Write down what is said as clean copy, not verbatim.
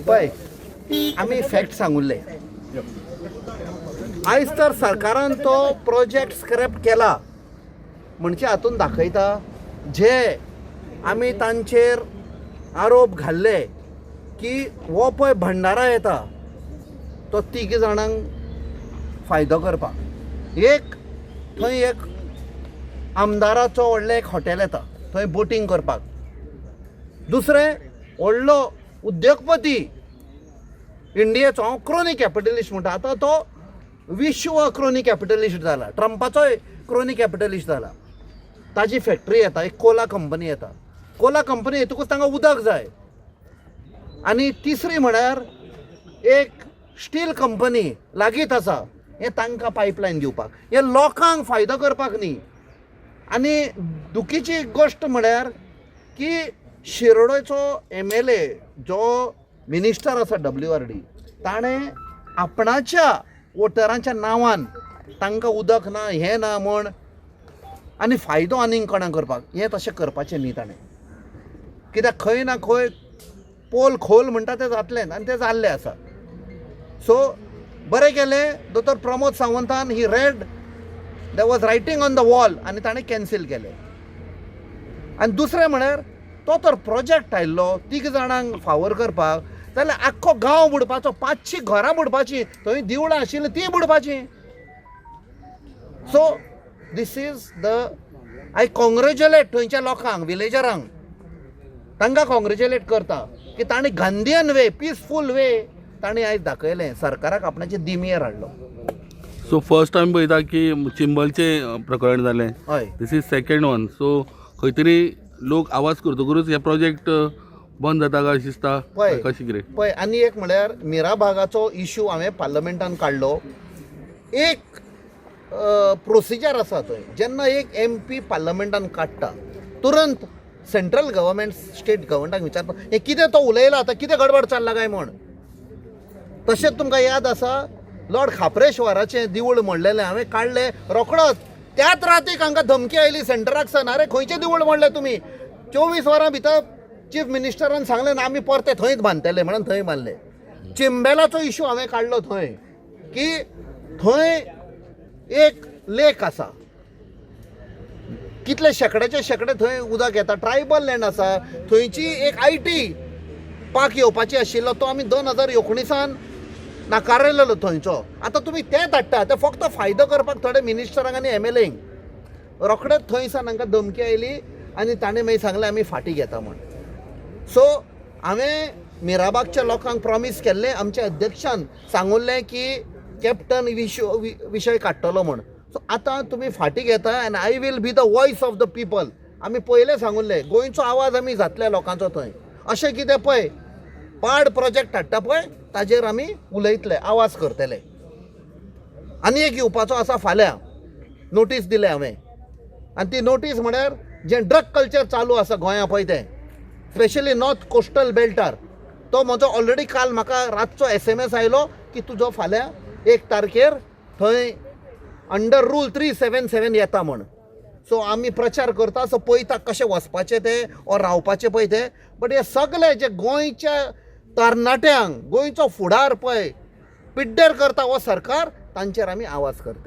पळय, आमी फॅक्ट सांगुल्ले. आयज तर सरकारान तो प्रोजेक्ट स्क्रॅप केला म्हणजे हातून दाखयता जे आमी तांचेर आरोप घाल्ले की हो पळय भंडारा येता तो तीग जाणांक फायदो करपाक. एक थंय एक आमदाराचो व्हडलें एक हॉटेल येता, थंय बोटींग करपाक. दुसरें, व्हडलो उद्योगपती इंडियेचो, हांव क्रोनी कॅपिटलिस्ट म्हणटा, आतां तो विश्व क्रोनी कॅपिटलिस्ट जाला, ट्रंपाचोय क्रोनी कॅपिटलिस्ट जाला, ताजी फॅक्टरी येता, एक कोला कंपनी येता. कोला कंपनी येतकूच तांकां उदक जाय. आनी तिसरी म्हळ्यार एक स्टील कंपनी लागींच आसा, हें तांकां पायपलायन दिवपाक, हें लोकांक फायदो करपाक न्ही. आनी दुखीची गोश्ट म्हळ्यार की शिरोडेचो एमएलए जो मिनिस्टर आसा डब्ल्यूआरडी, ताणें आपणाच्या वोटरांच्या नांवान तांकां उदक ना, हें ना म्हण आनी फायदो आनीक कोणाक करपाक, हें तशें करपाचें न्ही ताणें. कित्याक खंय ना खंय पोल खोल म्हणटा तें जातलें आनी तें जाल्लें आसा. सो बरें केलें दोतोर Pramod सावंतान, he read there was writing on the wall आनी ताणें कॅन्सील केलें. आनी दुसरें म्हळ्यार तो तर प्रोजेक्ट आयिल्लो तीग जाणांक फावर करपाक, जाल्यार आख्खो गांव बुडपाचो, 500 घरां बुडपाचीं, थंय देवळां आशिल्लीं तीं बुडपाचीं. So this is the I congratulate थंयच्या लोकांक, विलेजरांक, तांकां कॉंग्रेच्युलेट करता की तांणी गांधीयन वे, पिसफूल वे तांणी आयज दाखयलें, सरकाराक आपणाचे दिमयेर हाडलो. सो फर्स्ट टायम पळयता की चिंबलचें प्रकरण जालें. This is second one. So खंय तरी लोक आवाज करतकूच हे प्रोजेक्ट बंद जाता काय अशें दिसता? पळय. कशें कितें? पळय, आनी एक म्हळ्यार मिराबागाचो इशू हांवें पार्लमेंटान काडलो. एक प्रोसिजर आसा थंय, जेन्ना एक एमपी पार्लमेंटान काडटा, तुरंत सेंट्रल गव्हर्मेंट स्टेट गव्हर्मेंटाक विचारता, हें कितें तो उलयला, आतां कितें गडबड चल्ला काय म्हण. तशेंच तुमकां याद आसा, लॉर्ड खाप्रेश्वराचें देवूळ मोडलेलें, हांवें काडलें रोखडोच. त्याच रातीक हांकां धमकी आयली सेंटराक सान, "आरे, खंयचें देवूळ मोडलें तुमी?" 24 वरां भितर चीफ मिनिस्टरान सांगलें ना, आमी परते थंयच बांदतले म्हणून थंय बांदले. चिंबेलाचो इशू हांवें काडलो थंय की थंय एक लेक आसा, कितले शेंकड्याचे शेंकडे थंय उदक येता, ट्रायबल लँड आसा. थंयची एक IT park येवपाची आशिल्लो, तो आमी 2019 नाकारलेलो थंयचो. आतां तुमी तें धाडटा, ते फक्त फायदो करपाक थोडे मिनिस्टरांक आनी एमएलएंक. रोखडेच थंयसान हांकां धमकी आयली आनी ताणें मागीर सांगलें, आमी फाटीं घेता म्हण. सो हांवें मिराबागच्या लोकांक प्रॉमीस केल्लें, आमच्या अध्यक्षान सांगुल्लें की कॅप्टन विशय काडटलो म्हण. सो आतां तुमी फाटीं घेता and I will be the voice of the people. आमी पयलें सांगुल्लें, गोंयचो आवाज आमी जातले लोकांचो थंय. अशें कितें पळय पाड प्रोजेक्ट हाडटा पळय, ताजेर आमी उलयतले, आवाज करतले. आनी एक येवपाचो आसा फाल्यां, नोटीस दिल्या हांवें. आनी ती नोटीस म्हळ्यार जें ड्रग कल्चर चालू आसा गोंया पळय तें, स्पेशली नॉर्थ कोस्टल बेल्टार, तो म्हजो ऑलरेडी काल म्हाका रातचो एसएमएस आयलो की तुजो फाल्यां 1 तारखेर थंय अंडर रूल 377 येता म्हण. सो आमी प्रचार करता, सो पळयता कशें वचपाचें तें ऑर रावपाचें पळय तें. बट हे सगळे जे गोंयच्या तरणाट्यांक, गोंयचो फुडार पळय पिड्ड्यार करता हो सरकार, तांचेर आमी आवाज करतले.